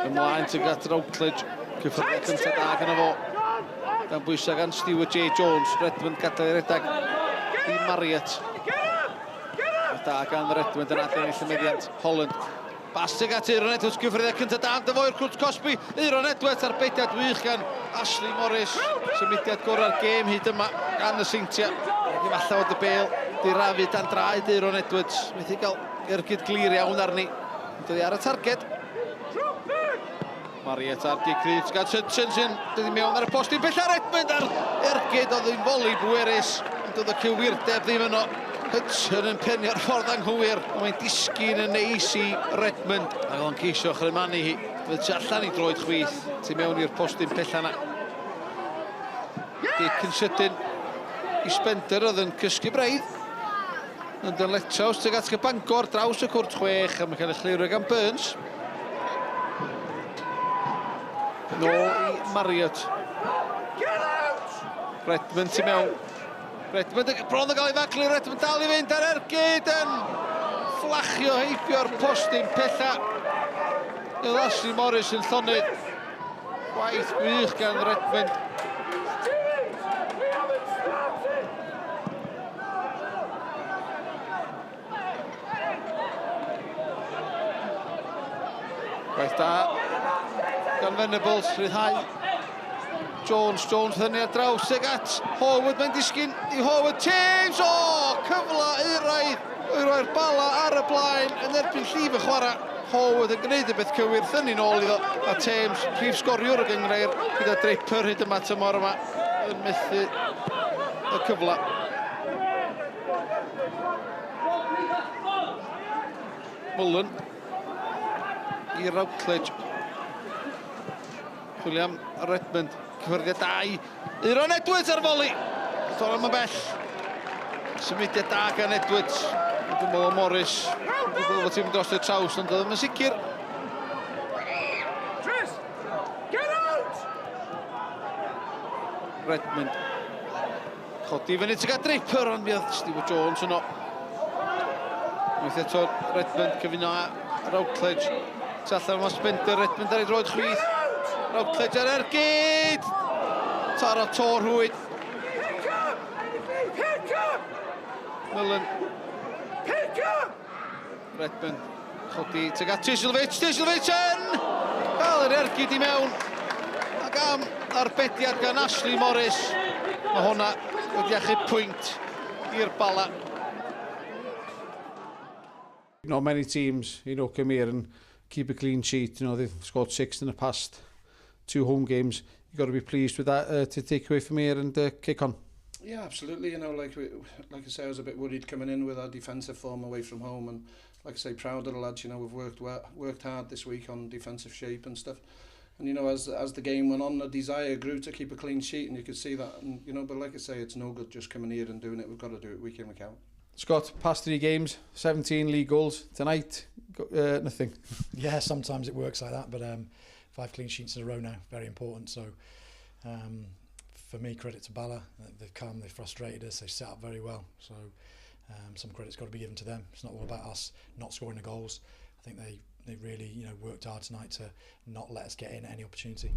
Ymlaen tuag at Routledge. Cyffyrddiad cyntaf da gan fo. Dan bwysau gan Stuart J. Jones. Redmond gadael i redag i Marriott. Da gan Redmond yn adennill y meddiant. Holland. Bas tuag at Euron Edwards, gyffyrddiad cyntaf da am dyfo i'r cwrt cosbi. Euron Edwards arbediad wych gan Ashley Morris. Symudiad gorau'r gêm hyd yma gan y Seintiau. Ac efallai fod y bêl dirafu dan draed Euron Edwards. Methu gael ergyd glir iawn arni. Ond oedd hi ar y targed. Mariet ar gic rydd gan Hudson sy'n dod i mewn ar y post i'n bell ar Edmund a'r ergyd oedd yn foli bwerus ond oedd y cywirdeb ddim yno. Hudson yn penio'r ffordd anghywir ond mae'n disgyn yn neis i Redmond ac oedd o'n ceisio chrymanu hi. Fydd tu allan i droed chwith tu mewn i'r postyn pella yna. Gic yn sydyn i Spender oedd yn cysgu braidd. Yn dyn Letraws tuag at Bangor draws y cwrt chwech a mae'n cael ei chlirio gan Burns. Nôl i Marriott. Redmond tu mewn. Redmond bron yn cael ei faglu, Redmond dal i fynd ar ergyd yn fflachio heibio'r postyn pella. Oedd Ashley Morris yn llonydd. Gwaith gwych gan Redmond. Gwaith da gan Venables, rhyddhau Jones, Jones hynny ar draws ag at Horwood, mae'n disgyn i Horwood, James, o, oh, cyfle euraidd i roi'r bala ar y blaen yn erbyn llif y chwarae. Horwood yn gwneud y beth cywir, thynnu'n ôl iddo, a Thames, prif sgoriwr y gynghrair gyda Draper hyd yma tymor yma, yn methu y cyfle. Mullen i Routledge. Chwilio am Redmond. Cyffyrddiad da i Euron Edwards ar foli. Torra am y bell. Symudiad da gan Edwards. Dwi'n meddwl Morris. Dwi'n meddwl fod ti'n dros y traws, ond oedd yn sicr. Tris! Get out! Redmond. Codi fyny tuag at Draper, ond mi oedd Stewart Jones yno. Unwaith eto Redmond cyfuno â Routledge. Tu allan mae Spender, Redmond ar ei droed chwith. Routledge ar ergyd! Taro to rhwyd. Pick up! Pick up! Mullen. Pick up! Redmond chodi tuag at Tislovic, Tislovic yn cael yr ergyd i mewn. Ac am arbediad gan Ashley Morris, mae hwnna wedi achub pwynt i'r Bala. Not many teams, you know, come here and keep a clean sheet. You know, they've scored 6 in the past 2 home games. You've got to be pleased with that to take away from here and kick on. Yeah, absolutely. You know, like I say, I was a bit worried coming in with our defensive form away from home, and like I say, proud of the lads. You know, we've worked hard this week on defensive shape and stuff. And you know, as the game went on, the desire grew to keep a clean sheet, and you could see that. And you know, but like I say, it's no good just coming here and doing it. We've got to do it week in, week out. Scott, past 3 games, 17 league goals tonight, nothing. Yeah, sometimes it works like that, but 5 clean sheets in a row now, very important. So for me, credit to Bala. They've come, they've frustrated us, they've set up very well. So some credit's got to be given to them. It's not all about us not scoring the goals. I think they really, you know, worked hard tonight to not let us get in any opportunity.